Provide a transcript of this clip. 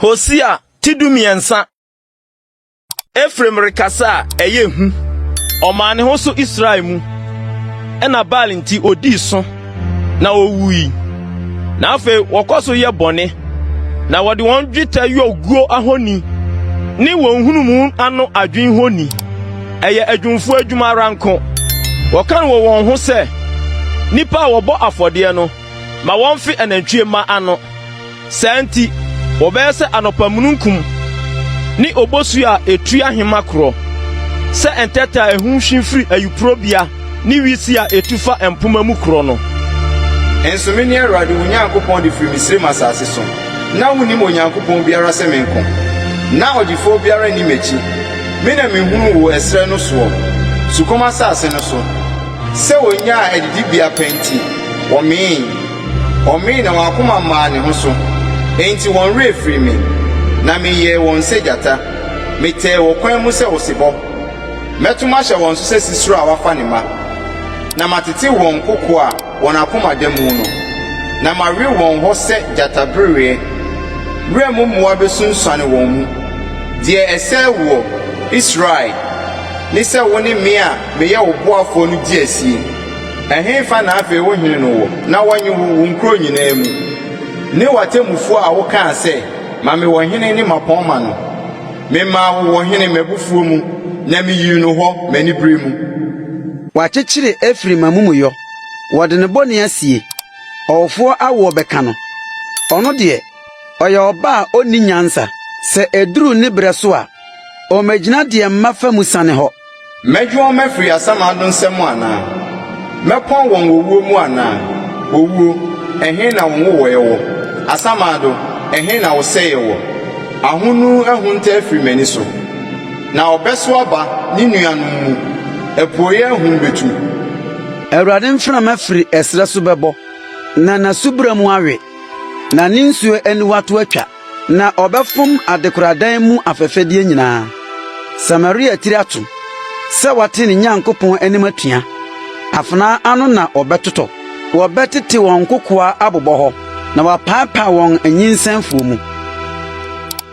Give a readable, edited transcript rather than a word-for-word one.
Hosea ti 13. Efraim rekasa a, ɛyɛ hu. Ɔmaa ne ho so Israel mu. Ɛnna Baal nti odii so, na owui. Na afei wɔkɔ so yɛ bɔne, na wɔde wɔn dwetɛ yɔ guo ahoni ne wɔn nhunumu ano adwin honi. Ɛyɛ adwumfo adwuma ara nko. Wɔka no wɔ wɔn ho sɛ, Nnipa a wɔbɔ afɔdeɛ no, ma wɔmfe anantwie mma ano. Saa nti, wɔbɛyɛ sɛ anɔpa mununkum ne obosuo a etu ahema korɔ, sɛ ntɛtɛ a ehum hwim firi ayuporobea ne wisi a etu fa mpomma mu korɔ no. Nso mene Awurade wo Nyankopɔn de firi Misraim asase so. Na wonnim Onyankopɔn biara sɛ me nko, na ɔgyefoɔ biara nni m'akyi. Me na mehunuu wo ɛserɛ no soɔ, sukɔm asase no so. Sɛ wɔnyaa adidibea pa nti, wɔmee. Wɔmee na wɔn akoma maa ne ho so, enti wɔn werɛ firii me, na meyɛɛ wɔn sɛ gyata. Metɛɛ wɔ kwan mu sɛ osebɔ. Mɛto mahyɛ wɔn so sɛ sisire a wafa ne mma, na matete wɔn nkoko a wɔn akoma da mu no, na mawe wɔn hɔ sɛ gyatabereɛ. Wuram mmoa bɛsunsuane wɔn mu. Deɛ ɛsɛe woɔ, Israel, ne sɛ wo ne me a meyɛ wo boafoɔ no di asie. Ɛhefa na afei wo hene no wɔ, na wɔnnye wo wo nkuro nyinaa mu, ne w'atemmufoɔ a wokaa sɛ, 'Ma me ɔhene ne mmapɔmma no'? Memaa wo ɔhene m'abufuo mu, na meyii no hɔ m'anibereɛ mu. Wɔakyekyere Efraim amumuyɔ, wɔde ne bɔne asie. Ɔwofoɔ awoɔ bɛka no. Ɔno deɛ, ɔyɛ ɔba a onni nyansa. Sɛ eduru ne berɛ so a, ommegyina deɛ mma fa mu siane hɔ. Mɛgye wɔn afiri asamando nsam anaa? Mɛpɔn wɔn owuo mu anaa? Owuo, ɛhe na wo nwowɔeɛ wɔ? Asamando, ɛhe na wo sɛeɛ wɔ? Ahonu ahunta afiri m'ani so, na ɔbɛso aba ne nuanom mu, apueeɛ ahum bɛtu. Awurade mframa firi ɛserɛ so bɛbɔ, na n'asubura mu awe, na ne nsuo aniwa to atwa. Na ɔbɛfom adekoradan mu afɛfɛdeɛ nyinaa. Samaria tiri ato sɛ wate ne Nyankopɔn anim atua. Afenaa ano na wɔbɛtotɔ. Wɔbɛtete wɔn nkokoaa abobɔ hɔ, na wɔapaapae wɔn anyinsɛnfoɔ mu.